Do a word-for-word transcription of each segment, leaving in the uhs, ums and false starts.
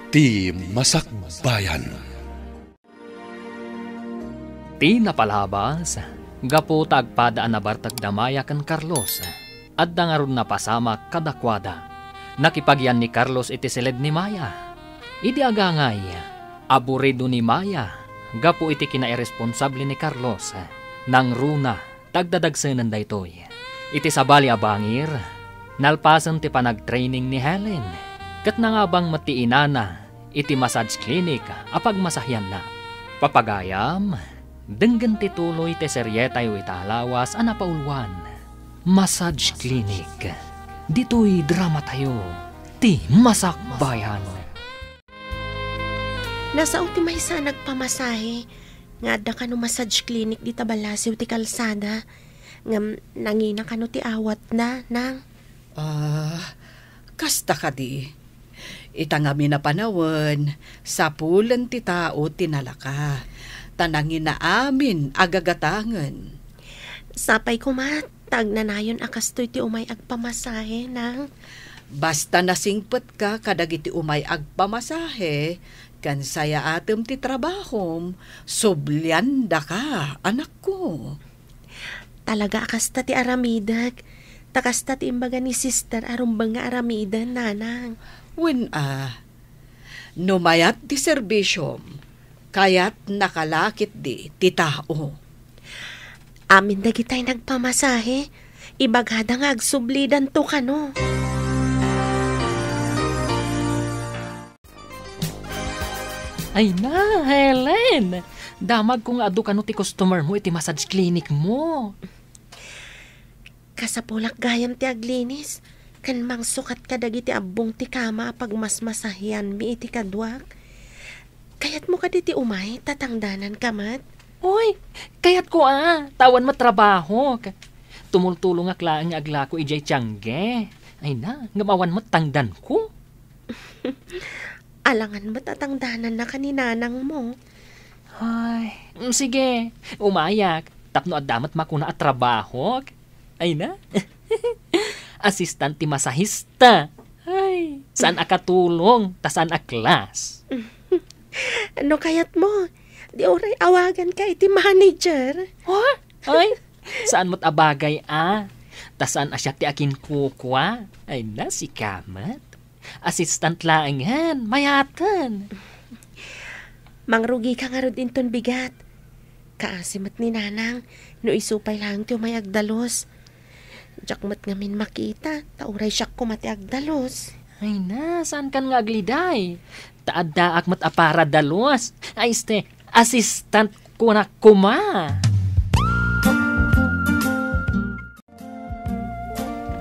Ti Masakbayan. Ti napalabas, gapu ta agpada a nabartek da Maya ken Carlos, adda ngarud napasamak kadakuada. Nakipagyan ni Carlos iti siled ni Maya. Idi agangay, aburido ni Maya gapu iti kinairresponsable ni Carlos. Nangruna, ta agdadagsenen daytoy. Iti sabali a bangir, nalpasen ti panagtraining ni Helen, ket nangabang met ti inana iti massage clinic a pagmasahianna. Papagayam, denggen ti tuloy ti serietayo ita a lawas a napauluan. Massage Clinic. Ditoy dramatayo, ti Masakbayan. Nasao ti maysa a nagpamasahe nga adda kano massage clinic dita ballasiw ti kalsada. Ngem nangina kano ti awatna, nang? Ah, kasta kadi. Ita ngamin a panawen, sapulen ti tao ti nalaka. Ta nangina amin a gagatangen. Sapay koma, ta agnanayon a kastoy ti umay agpamasahe, nang? Basta nasingpetka kadagiti umay agpamasahe, ken sayaatem ti trabahom, subliandaka, anakko. Talaga a kasta ti aramidek. Ta kasta ti imbaga ni sister a rumbeng nga aramiden, nanang. Wen a, no mayat ti serbisyom, kayatnaka la ketdi ti tao. Amin dagitay nagpamasahe, ibagada nga agsublidanto kano. Ay na, Helen! Damagko nga adu kano ti customer mo iti massage clinic mo. Kasapulak gayam ti aglinis, ken mangsukat kadagiti abbong ti kama a pagmasmasahianmi iti kaduak. Kayatmo kadi ti umay, ta tangdananka met? Oy, kayatko a, ta awan met trabahok. Tumultulongak laeng nga aglako idiay tiangge. Ay na, ngem awan met tangdanko. Alangan met a tangdanannaka ni nanangmo. Ay, mm, sige, umayak. Tapno adda met makuna a trabahok. Ay na. Assistant ti masahista. Ay, saan a katulong, ta saan a class. No kayatmo, di uray awaganka iti manager. Ha? Ay, saan met a bagay a. Ta saan a siak ti akinkukua. Ay na, sika met. Assistant laengen, mayaten. Mangrugika ngarud inton bigat. Kaasi met ni nanang, no isu pay laeng ti umay agdalus. Diak met ngamin makita, ta uray siak koma ti agdalus. Ay na, saankan nga agliday? Ta addaak met a para dalus. Ay, este, assistant ko na koma.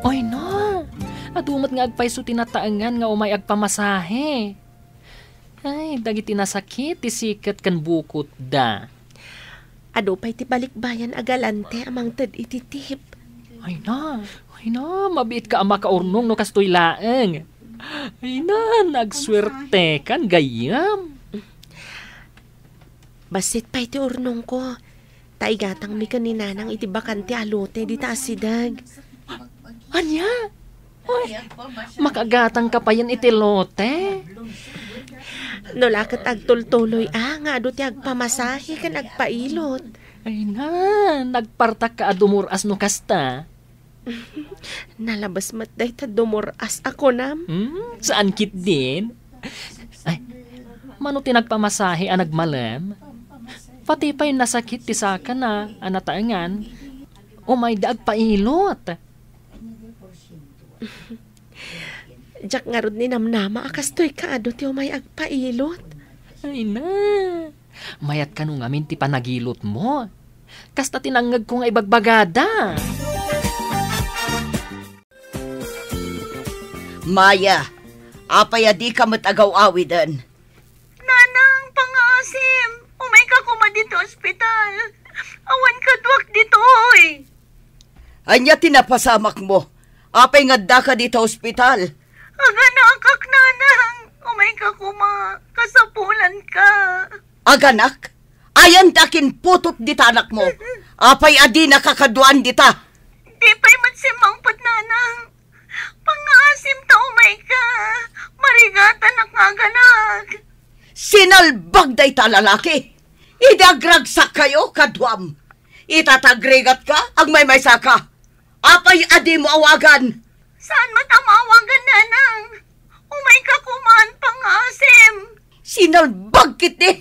Ay na, adu met nga agpayso ti nataengan nga umay agpamasahe. Ay, dagiti nasakit ti siket ken bukotda. Adu pay ti balikbayan a galante a mangted iti tip. Ay na, ay na, mabiitka a makaurnong no kastoy laeng. Ay na, nagsuertekan gayyem. Bassit pay ti urnongko. Ta igatangmi ken ni nanang iti bakante a lote dita a sideg. Ania? Uy, makagatangka payen iti lote? No la ket agtultuloy a nga adu ti agpamasahe ken agpailot. Ay na, nagpartakka a dumur-as no kasta. Nalabes met dayta dumur-as a kunam. Hmm, saan ketdin? Ay, mano ti nagpamasahe a nagmalem? Pati pay nasakit ti sakana a nataengan, umayda agpailot. Diak ngarud ninamnama a kastoy kaadu ti umay agpailot. Ay na, mayat kano ngamin ti panagilotmo. Kasta ti nangngegko nga ibagbagada. Maya, apay a dika met agaw-awiden? Nanang, pangaasim, umayka koma ditoy ospital. Awan kaduak ditoy. Ania ti napasamakmo? Apay nga addaka dita ospital? Aganakak, nanang. Umayka koma. Kasapulanka. Aganak? Ayan ti akinputot dita anakmo. Apay a dinaka kaduaan dita? Di pay met simmangpet, nanang. Pangaasim ta umayka. Marigatanak nga aganak. Sinalbag dayta a lalaki. Idi agragsakkayo kaduam. Ita ta agrigatka, agmaymaysaka. Apay a dimo awagan? Saan met a mawagan, Nanang? Umayka koman, pangaasim. Sinalbag ketdi.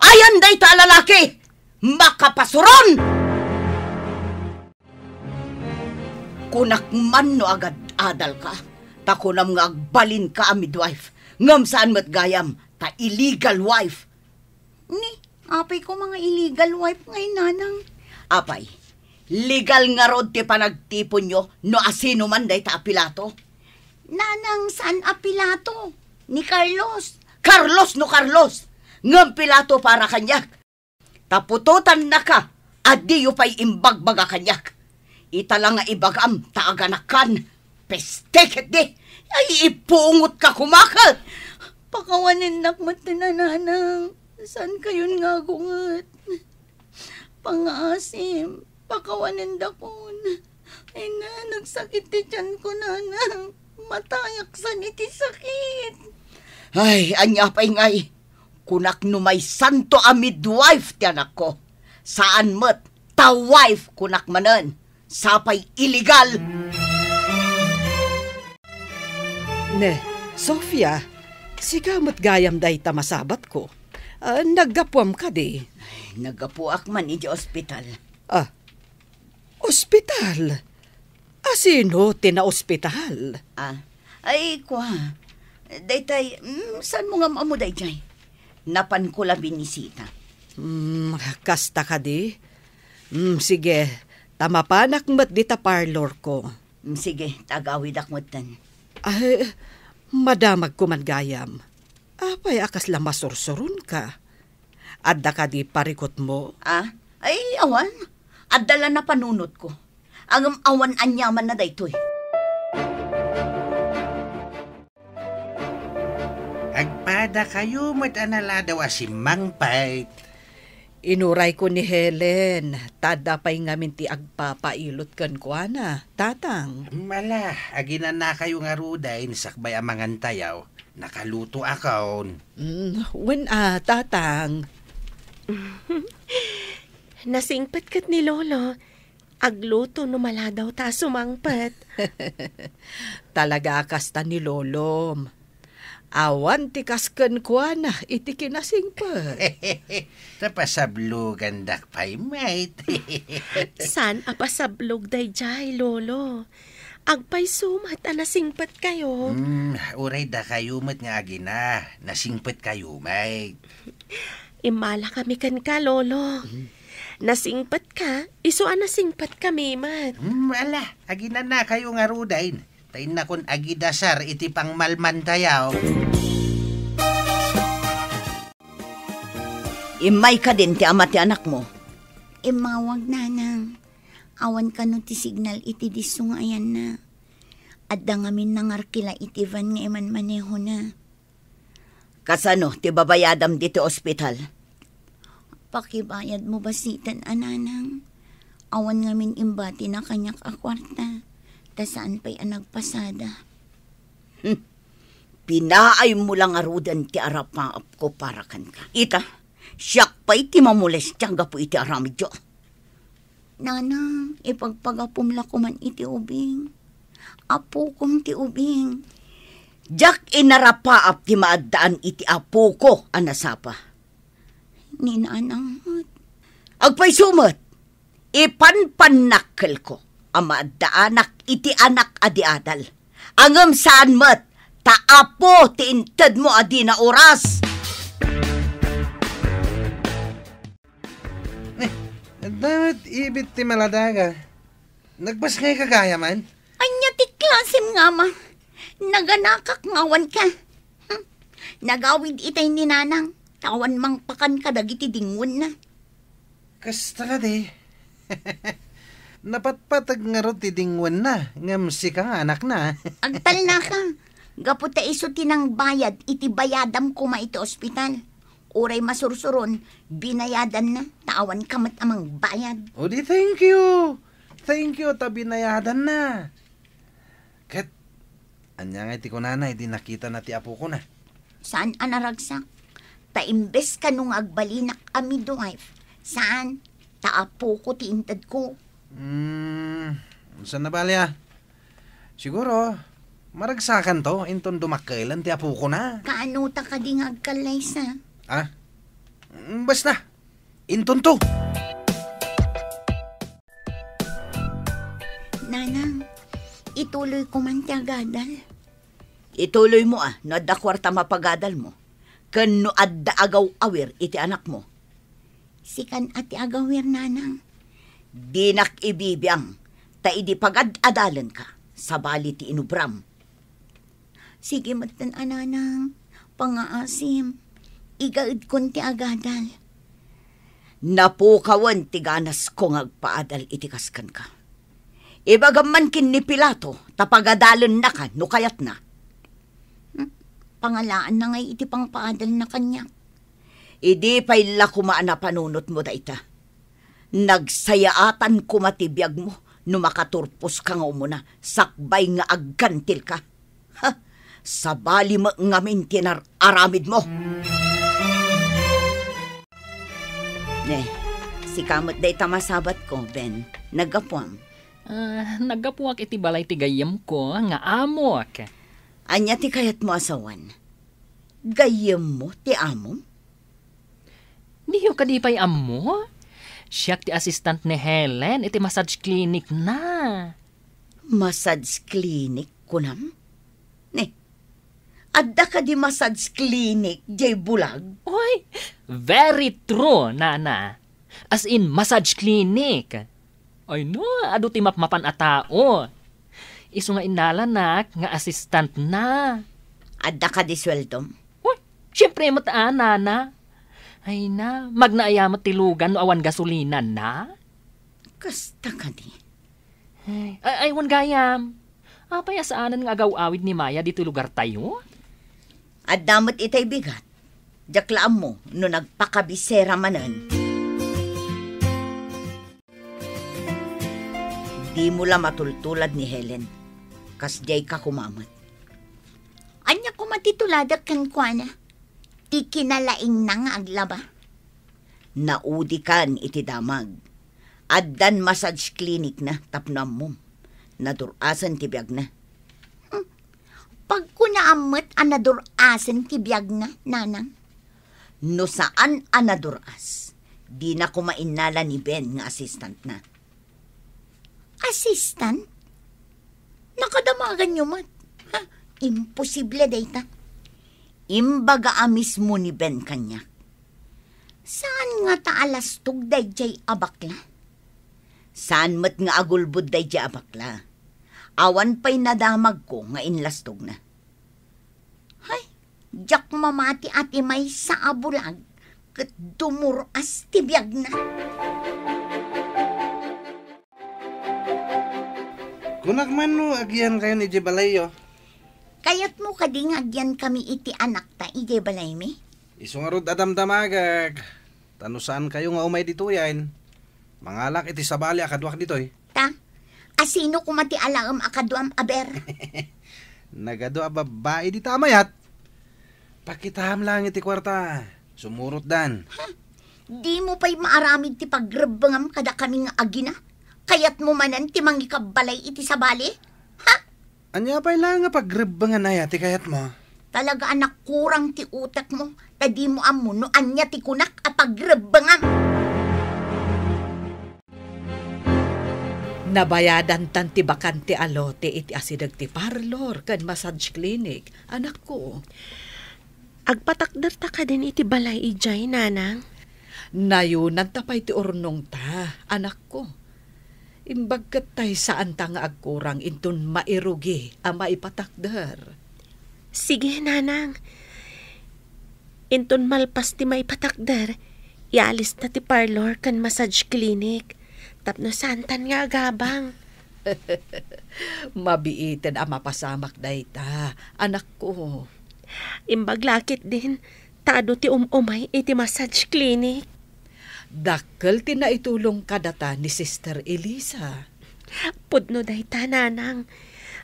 Ayan dayta a lalaki. Makapasuron! Kunak man no agad-adalka, ta kunam nga agbalinka a midwife, ngem saan met gayam, ta illegal wife. Ni, apay koma nga illegal wife ngay, Nanang? Apay, legal ngarud ti panagtiponyo no asino man dayta a Pilato? Nanang, saan a Pilato? Ni Carlos. Carlos no Carlos, ngem Pilato para kaniak. Ta putotannaka a diyo pay imbagbaga kaniak. Ita la nga ibagam ta aganakkan. Peste ketdi! Ay, ipungotka koma ket! Pakawanennak met ti nanang. Saankayon nga agunget. Pangaasim, pakawanendakon. Ay na, nagsakit ti tiyanko, Nanang. Matayak san iti sakit. Ay, ania pay ngay? Kunak no maysanto a midwife ti anakko. Saan met ta wife kunak manen. Sapay illegal. Ne, Sofia, sika met gayam dayta masabatko. Ah, naggapuam kadi? Naggapuak man iti ospital. Ah, ospital? Asino ti naospital? Ah, ay, kua. Daytay, mm, saan mo nga ammo dayjay? Napanko la binisita. Mm, kasta kadi? Mm, sige, ta mapanak met dita parlor ko. Mm, sige, ta agawidak metten. Ay, madamag ko man gayam. Apay a kasla masursuronka? Adda kadi parikutmo? Ah? Ay, awan. Adda la napanunotko. Ngem awan aniamanna daytoy. Agpadakayo met a naladaw a simmangpet. Inurayko ni Helen, ta adda pay ngamin ti agpapailot kenkuana, Tatang. Ala, aginanakayo ngaruden sakbay a mangantayo. Nakalutoakon. Mm, wen a, Tatang. Nasingpet ket ni Lolo. Agluto no maladaw ta a sumangpet. Talaga a kasta ni Lolom. Awan ti kas kenkuana iti kinasingpet. Ta pasablogandak pay met. Saan a pasablog dayjay, Lolo? Agpayso met a nasingpetkayo. Hmm, uray dakayo met nga agina, nasingpetkayo met. Immalakami kenka, Lolo. Hmm. Nasingpetka, isu a nasingpetkami met. Hmm, ala, aginanakayo ngaruden. Ta innakon agidasar iti pangmalmantayo. Immay kadin ti ama ti anakmo? Immawag, Nanang. Awan kano ti signal iti disso nga ayanna. Adda ngamin nangarkila iti van nga imanmanehona. Kasano ti babayadam ditoy ospital? Pakibayadmo basiten a, Nanang. Awan ngamin imbatina kaniak a kuarta, ta saan pay a nagpasada. Hmm. Pinaaymo la ngaruden ti arapaapko para kenka. Ita, siak pay ti mamolestia gapu iti aramidyo. Nanang, ipagpagapom la koman iti ubing. Apokom ti ubing. Diak inarapaap ti maaddaan iti apoko a nasapa. Ni Nanang met. Agpayso met, ipanpannakkelko a maaddaanak iti anak a di adal. Ngem saan met, ta apo ti intedmo a dina oras. Eh, adda met ibit ti maladaga. Nagpasngayka gayam? Ania ti klasem nga ama? Naganakak nga awanka. Hmm. Nagawid itay ni Nanang, ta awan mangpakan kadagiti dingwenna. Kasta kadi. Napatpateg ngarud ti dingwenna, ngem sika nga anakna. Agtalnaka, gapu ta isu ti nangbayad iti bayadam koma iti ospital. Uray masursuron, binayadanna, ta awanka met a mangbayad. O di, thank you. Thank you ta binayadanna. Ket, ania ngay ti kunana idi nakitana ti apokona? Saan a naragsak. Ta imbes kano nga agbalinak a midwife, saan, ta apoko ti intedko. Hmm, saan a bali a? Siguro, maragsakanto inton dumakkelen ti apokona. Kaano ta kadi nga agkallaysa? Ah? Mm, basta, intonto. Nanang, ituloyko man ti agadal. Ituloymo a, no adda kuarta mapagadalmo, ken no adda agaw-awir iti anakmo. Sikan a ti agawir, nanang. Dinak ibibiang, ta idi pagad-adalenka, sabali ti inubram. Sige metten a, nanang, pangaasim. Igaedkon ti agadal. Napukawen ti ganasko nga agpaadal iti kas kenka. Ibagam man ken ni Pilato, ta pagadalennaka no kayatna. Hmm, pangalaanna ngay iti pangpaadalna kaniak. Idi pay la koma a napanunotmo dayta, nagsayaatan koma ti biagmo no makaturposka nga umuna sakbay nga aggantilka. Ha! Sabali met ngamin ti nar-aramidmo. Ne, sika met dayta masabatko, Ben. Naggapuam? Ah, naggapuak iti balay ti gayyemko nga amok. Ania ti kayatmo a sawen? Gayyemmo ti amom? Diyo kadi pay ammo? Siak ti assistant ni Helen iti massage clinic na. Massage clinic, kunam? Ne, adda kadi massage clinic jay bulag? Oy, very true, nana. As in, massage clinic. Ay no, adu ti mapmapan a tao. Isu nga innalanak nga assistant na. Adda kadi sueldom? Uy, siyempre met a, nana. Ay na, magna aya met ti lugan no awan gasolina na? Kasta kadi. Ay, ay, ay, wan gayam. Apay a saanen nga agaw-awid ni Maya ditoy lugartayo? Adda met itay bigat. Diak la ammo no nagpakabisera manen. Dimo la matultulad ni Helen. Kasdiay ka koma met. Ania koma ti tuladek kenkuana? Ti kinalaingna nga aglaba. Naudikan iti damag. Addan massage clinic na tapno ammom. Nadur-asen ti biagna. Hmm. Pagkunaam met a nadur-asen ti biagna, nanang. No saan a nadur-as, dina koma innala ni Ben nga assistant na. Assistant? Nakadamaganyo met? Ha, imposible dayta. Imbaga a mismo ni Ben kaniak. Saan ngata a lastog daydiay a bakla? Saan met nga agulbod daydiay a bakla? Awan pay nadamagko nga inlastogna. Hay, diak mamati a ti maysa a bulag ket dumur-as ti biagna. Kunak man no agyankayon idiay balayyo. Kayatmo kadi nga agyankami iti anakta idiay balaymi? Isu ngarud a damdamagak. Ta no saankayo nga umay ditoyen, mangalak iti sabali a kaduak ditoy. Ta, asino koma ti alaem a kaduam a ber? Nagadu a babbai dita a mayat. Pakitaam lang iti kuarta. Sumurotdan. Ha? Dimo pay maaramid ti pagrebbengam kadakami nga agina? Kayatmo manen ti mangikabbalay iti sabali? Ha? Ania pay la nga pagrebbengan aya ti kayatmo? Talaga a nakurang ti utekmo, ta dimo ammo no ania ti kunak a pagrebbengam. Nabayadantan ti bakante a lote iti asideg ti parlor ken massage clinic, anakko. Agpatakderta kadin iti balay idiay, nanang? Nayunanta pay ti urnongta, anakko. Imbag ket tay saanta nga agkurang inton mairugi a maipatakder. Sige, nanang. Inton malpas ti maipatakder, ialista ti parlor ken massage clinic tapno saantan nga agabang. Mabiited a mapasamak dayta, anakko. Imbag la ketdin, ta adu ti um-umay iti massage clinic. Dakkel ti naitulong kadata ni Sister Elisa. Pudno dayta, nanang.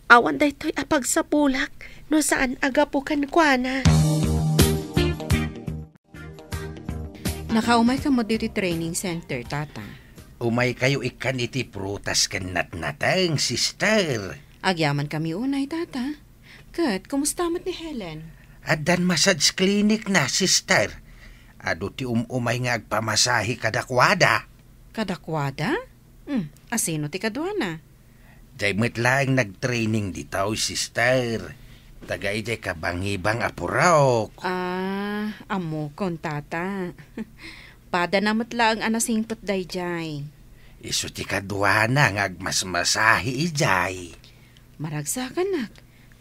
Awan daytoy a pagsapulak no saan a gapu kenkuana. Nakaumayka met ditoy training center, Tata. Umaykayo ikkan iti prutas ken natnateng, sister. Agyamankami unay, Tata. Ket kumusta met ni Helen? Addan massage clinic na, sister. Adu ti um-umay nga agpamasahe kadakuada. Kadakuada? Hmm, asino ti kaduana? Diay met laeng nagtraining ditoy, sister. Taga idiay kabangibang a purok. Ah, ammokon, Tata. Padana met laeng a nasingpet daydiay. Isu ti kaduana nga agmasmasahe idiay. Maragsakanak,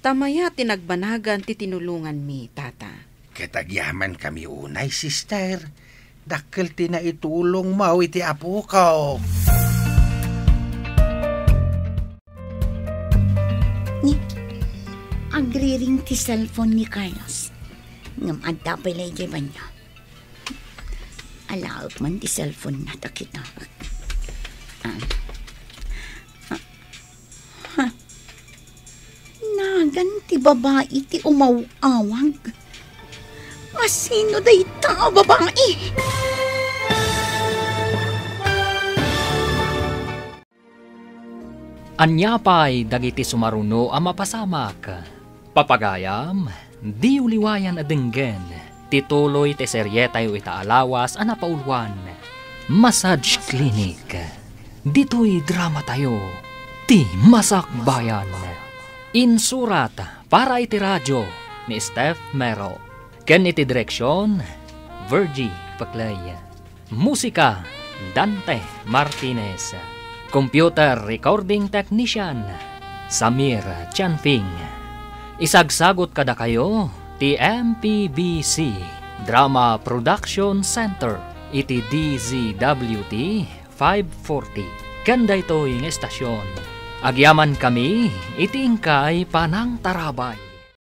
ta mayat ti nagbanagan ti tinulonganmi, Tata. Ket agyamankami unay, sister. Dakkel ti naitulongmo iti apoko. Ni, agriring ti cellphone ni Carlos. Ngem adda pay la idiay banio. Alaek man ti cellphone na, ta kita. Ah. Ah. Ha? Nagan ti babai ti umaw-awag. Asino dayta a babai? Ania pay dagiti sumaruno a mapasamak? Papagayam, diyo liwayan a denggen ti tuloy ti serietayo ita a lawas a napauluan, Massage Clinic. Ditoy dramatayo, ti Masakbayan. Insurat para iti radio ni Steph Mero. Ken iti direksion, Virgie Paclay. Musika, Dante Martinez. Computer Recording Technician, Samir Chanfing. Isagsagut kadakayo ti M P B C Drama Production Center iti D Z W T five forty. Ken daytoy nga estasion, agyamankami iti inkay panangtarabay.